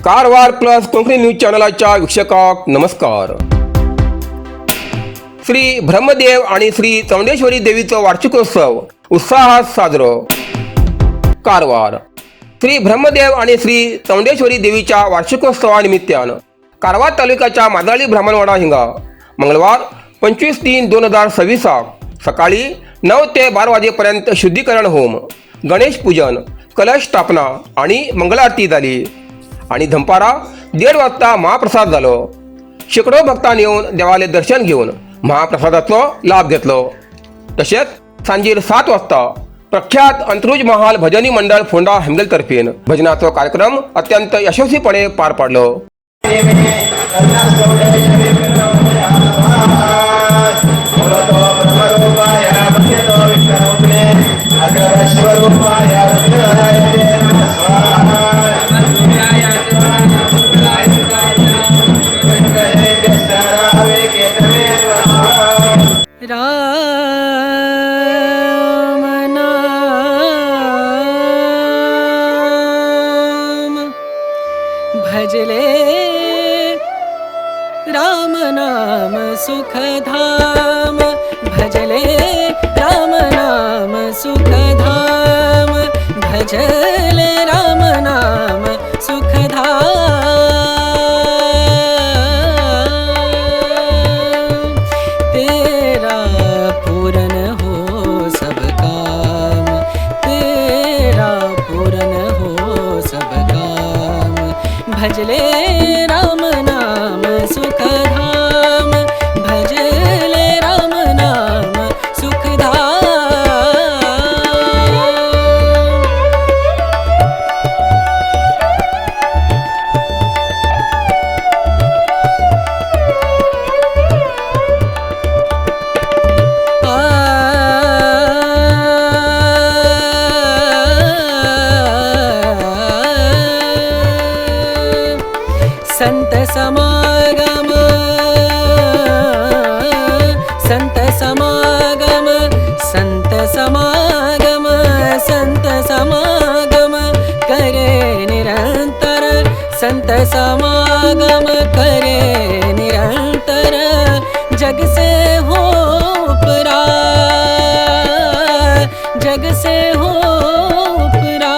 Karwar plus Konkani news चॅनलाच्या वीक्षकांक नमस्कार. श्री ब्रह्मदेव आणि श्री चौंडेश्वरी देवीचो वार्षिकोत्सव उत्साहात साजरो. कारवार श्री ब्रह्मदेव आणि श्री चौंडेश्वरी देवीच्या वार्षिकोत्सवानिमित्तान कारवार तालुक्याच्या मादाळी ब्राह्मणवाडा हिंगा मंगळवार 25/3/2026 सकाळी 9 ते 12 वाजेपर्यंत शुद्धीकरण होम, गणेश पूजन, कलश स्थापना आणि मंगलारती झाली आणि दनपारा 1:30 वाजता महाप्रसाद झालो. शेकडो भक्तांनी येऊन देवाले दर्शन घेऊन महाप्रसादाचो लाभ घेतलो. तसेच सांजेर 7 वाजता प्रख्यात अंत्रुज महाल भजनी मंडळ फोंडा हेमगल तर्फेन भजनाचो कार्यक्रम अत्यंत यशस्वीपणे पार पाडलो. राम नाम भजले राम नाम सुखधाम, भजले राम नाम सुखधाम, भजले राम नाम सुखधाम। तेरा पूरन हो सब काम, तेरा पूरन हो सब काम, भजले राम नाम सुखधाम, भजले राम नाम सुखधाम। संत समागम, संत समागम, संत समागम, संत समागम करे निरंतर, संत समागम करे निरंतर, जग से हो उपरा, जग से हो उपरात।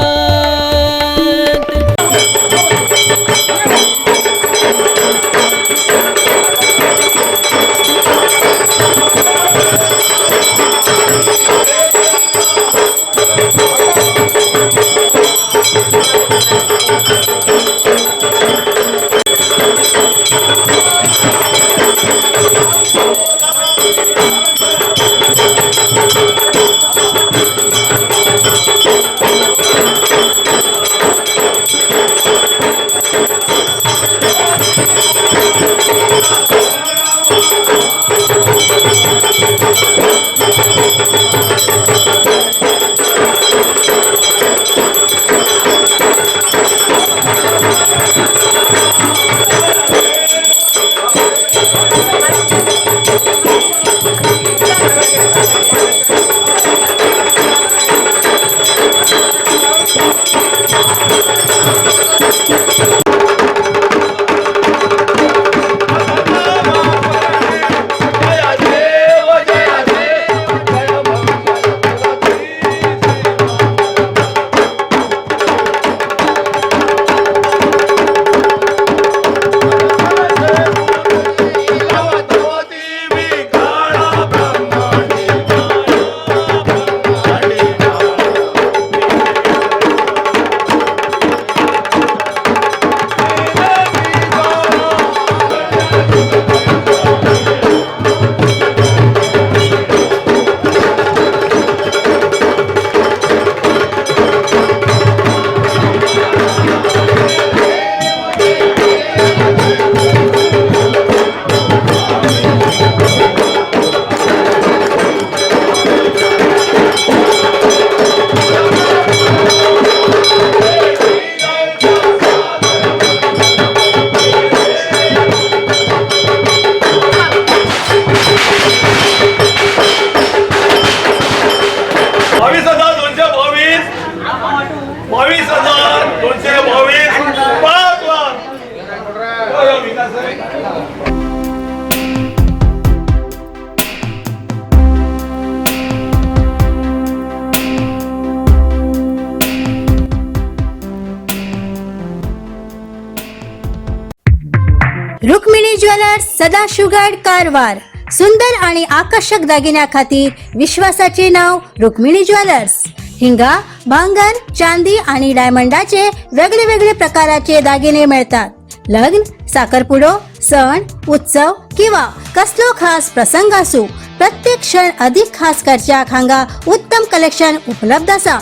ज्वेलर्स, सदाशिवगड, कारवार. सुंदर आणि आकर्षक दागिन्या खातीर विश्वासाचे नाव रुक्मिणी ज्वेलर्स. हिंगा भांगर, चांदी आणि डायमंडाचे वेगळे वेगळे प्रकाराचे दागिने मिळतात. लग्न, साखरपुडो, सण उत्सव किंवा कसलो खास प्रसंग असू, प्रत्येक क्षण अधिक खास करच्याक हांगा उत्तम कलेक्शन उपलब्ध आसा.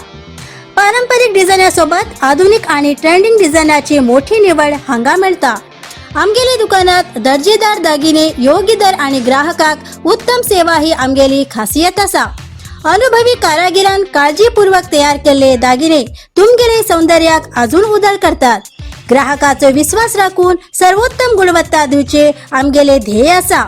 पारंपरिक डिझायनासोबत आधुनिक आणि ट्रेंडिंग डिझायनाची मोठी निवड हांगा मेळटा. आमगेले दुकानात दर्जेदार दागिने, योग्य दर आणि ग्राहकाक उत्तम सेवा ही आमगेली खासियत आसा. अनुभवी कारागिरान काळजीपूर्वक तयार केल्ले दागिने तुमगेले सौंदर्याक अजून उदळ करतात. ग्राहकाचो विश्वास राखून सर्वोत्तम गुणवत्ता दिवचे आमगेले ध्येय आसा.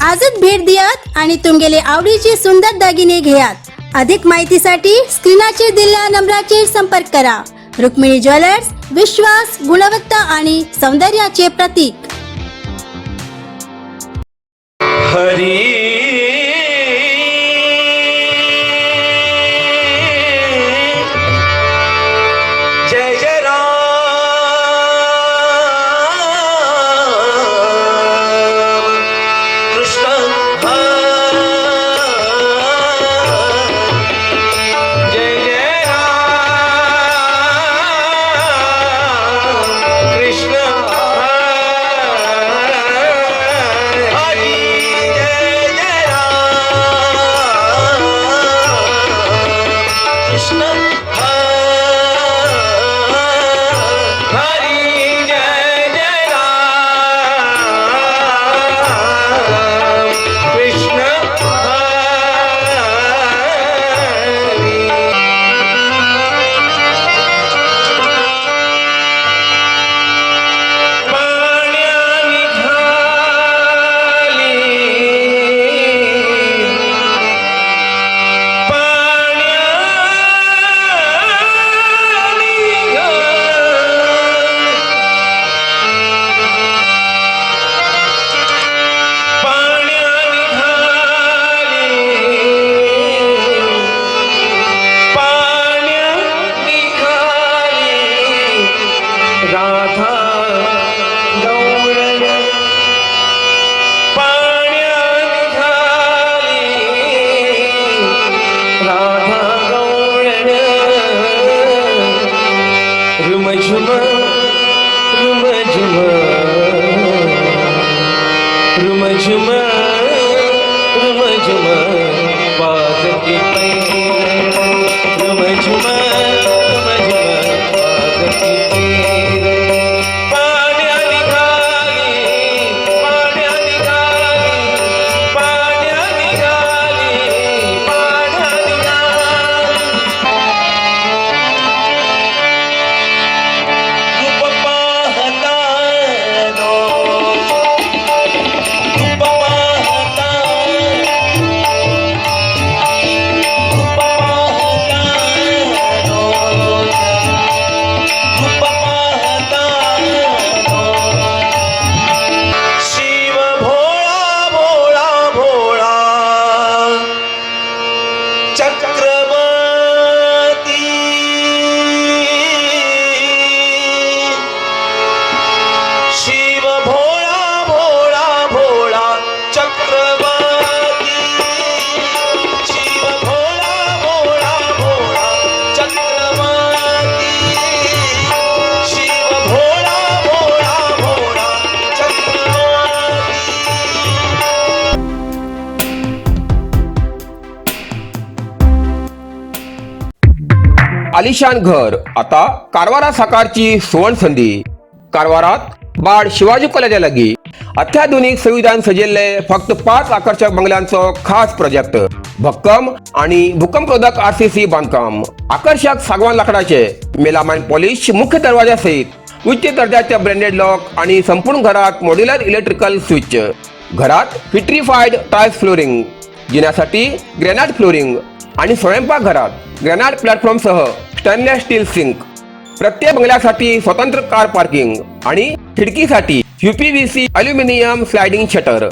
आजच भेट दियात आणि तुमगेले आवडीचे सुंदर दागिने घेयात. अधिक माहितीसाठी स्क्रीनाचेर दिल्ल्या नंबराचेर संपर्क करा. रुक्मिणी ज्वेलर्स, विश्वास, गुणवत्ता आणि सौंदर्याचे प्रतीक. हरी, जय जय राम कृष्ण हरी, जय जय राम कृष्ण हरी, जय जय राम कृष्ण हरी, जय जय राम कृष्ण हरी. पाण्यानी घाली, पाण्यानी घाली, पाण्यानी घाली, पाण्यानी घाली, राधा गौरण पाण्यानी घाली, राधा गौरण, रुमझुम रुमझुम रुमझुम रुमझुम वाजती पैंजण, रुमझुम रुमझुम वाजती पैंजण. पाण्यानी घाली, पाण्यानी घाली, पाण्यानी घाली, पाण्यानी घाली. रूप पाहता रूप पाहता, रूप पाहता, रूप पाहता. शिव भोळा भोळा भोळा चक्रवर्ती, शिव भोळा भोळा भोळा चक्रवर्ती, शिव भोळा भोळा भोळा चक्रवर्ती, शिव भोळा भोळा भोळा चक्रवर्ती. आलिशान घर आता कारवारा साकारची सुवर्ण संधी. कारवारात बाड शिवाजी कॉलेजा लागीं अत्याधुनिक सुविधान सजिल्ले फक्त पाच आकर्षक बंगल्यांचो खास प्रोजेक्ट. भक्कम आणि भूकंपरोधक आरसीसी बांधकाम, आकर्षक सागवान लाकडाचे मेलामाइन पॉलिश मुख्य दरवाजा सहित उच्च दर्जाचे ब्रँडेड लॉक आणि संपूर्ण घरात मॉड्युलर इलेक्ट्रिकल स्विच. घरात विट्रीफाईड टाइल्स फ्लोरिंग, जिन्यासाठी ग्रॅनाइट फ्लोरिंग आणि स्वयंपाकघरात ग्रॅनाइट प्लॅटफॉर्मसह स्टेनलेस स्टील सिंक. प्रत्येक बंगल्यासाठी स्वतंत्र कार पार्किंग आणि खिडकीसाठी युपीव्हीसी अल्युमिनियम स्लायडिंग शटर.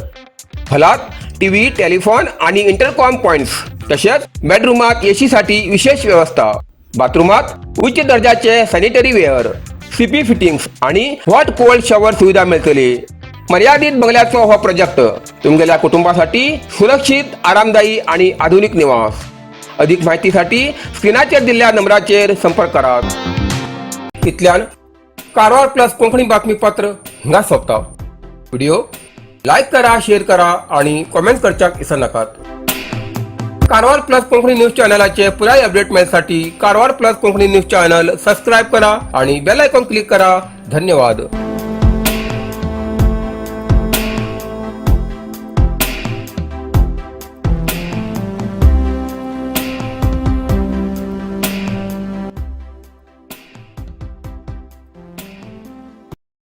हॉलात टीव्ही, टेलिफोन आणि इंटरकॉम पॉइंट्स, तसेच बेडरूमात एसीसाठी विशेष व्यवस्था. बाथरूमात उच्च दर्जाचे सॅनिटरी वेअर, सीपी फिटिंग्स आणि हॉट कोल्ड शॉवर सुविधा मिळतली. मर्यादित बंगल्याचो हो प्रोजेक्ट तुमगेल्या कुटुंबासाठी सुरक्षित, आरामदायी आणि आधुनिक निवास. अधिक माहितीसाठी स्क्रीनाचेर दिल्ल्या नंबराचेर संपर्क करात. इतल्यान कारवार प्लस कोंकणी बातमीपत्र हिंगा सोंपता. व्हिडिओ लायक करा, शेअर करा आणि कॉमेंट करच्याक विसरनाकात. कारवार प्लस कोंकणी न्यूज चॅनलाचे पुराय update मेळसाठी Karwar plus Konkani news channel subscribe करा आणि बेल आयकॉन क्लिक करा. धन्यवाद.